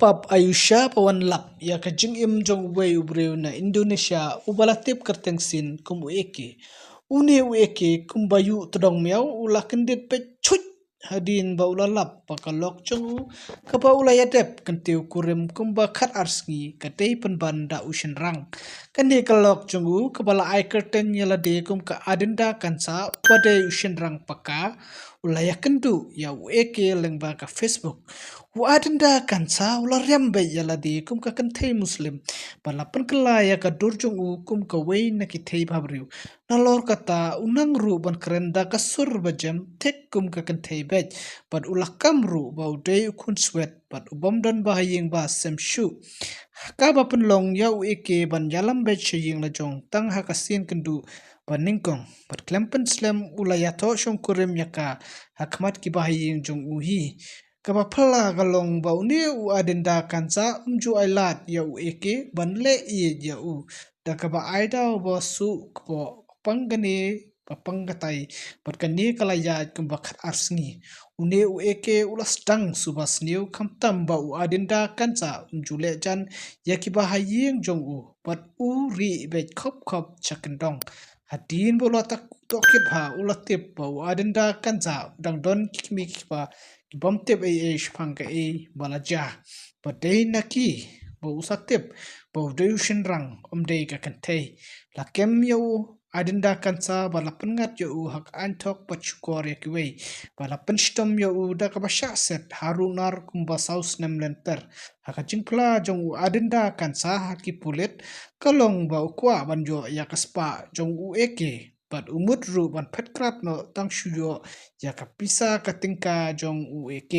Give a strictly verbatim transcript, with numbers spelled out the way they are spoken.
Pap Ayusha ba wan lap ïa ka jingim jong uwei u briew na Indonesia uba la tip kyrteng sien kum u A K. Une u A K kumba ïuh tdong miaw u la kyndit peit chut hadien ba u la lap ba ka lok jong u kaba u la ïadep kyntiew kurim kumba khat ar sngi ka dei pynban da u shynrang. Kane ka lok jong u kaba la ai kyrteng ïa lade kum ka Adinda Kansa uba dei u shynrang paka u la ïakynduh ïa u A K lyngba ka Facebook. U Adinda Kansa u la riam beit ïa lade kum ka kynthei Muslim bad la pynkylla ïa ka dur jong u kum kawei na ki thei bhabriew. Nalor kata u nang ruh ban kren da ka sur ba jem thik kum ka kynthei beit bad u la kam ruh ba u dei u khun swet bad u bym don ba ha ïing ba sem shuh. Kaba pynlong ïa u A K ban ïalam beit sha ïing la jong tang ha ka sien kynduh ba nyngkong bad khlem pynslem u la ïathoh shongkurim ïa ka ha khmat ki ba ha ïing jong u hi. Kaba phylla ka long ba une u Adinda Kansa um ju ai lad ïa u A K ban leh ïeit ïa u da kaba ai daw ba suh kpoh pang kane ba pang katai bad kane ka la ïaid kumba khat ar sngi. Une u A K u la sdang suba sniew khamtam ba u Adinda Kansa um ju leh jan ïa ki ba ha ïing jong u bad u rieh beit khop khop sha kyndong. Hadien ba u la tak tohkit bha u la tip ba u Adinda Kansa u dang don ki kmie ki kpa ki bym tip ei ei shaphang kaei ba la jia. Ba dei na ki ba u sa tip ba u dei u shynrang um dei ka kynthei. La kem ïa u Adinda Kansa bad la pynngat ïa u ha ka aiñ thok bad shukor ïa kiwei bad la pynshitom ïa u da kaba shah set ha runar kumba saw snem lynter. Ha ka jingphla jong u Adinda Kansa ha ki pulit ka long ba u kwah ban ïoh ïa ka spah jong u A K bad u mut ruh ban phet krad noh tang shu ïoh ïa ka pisa ka tyngka jong u A K.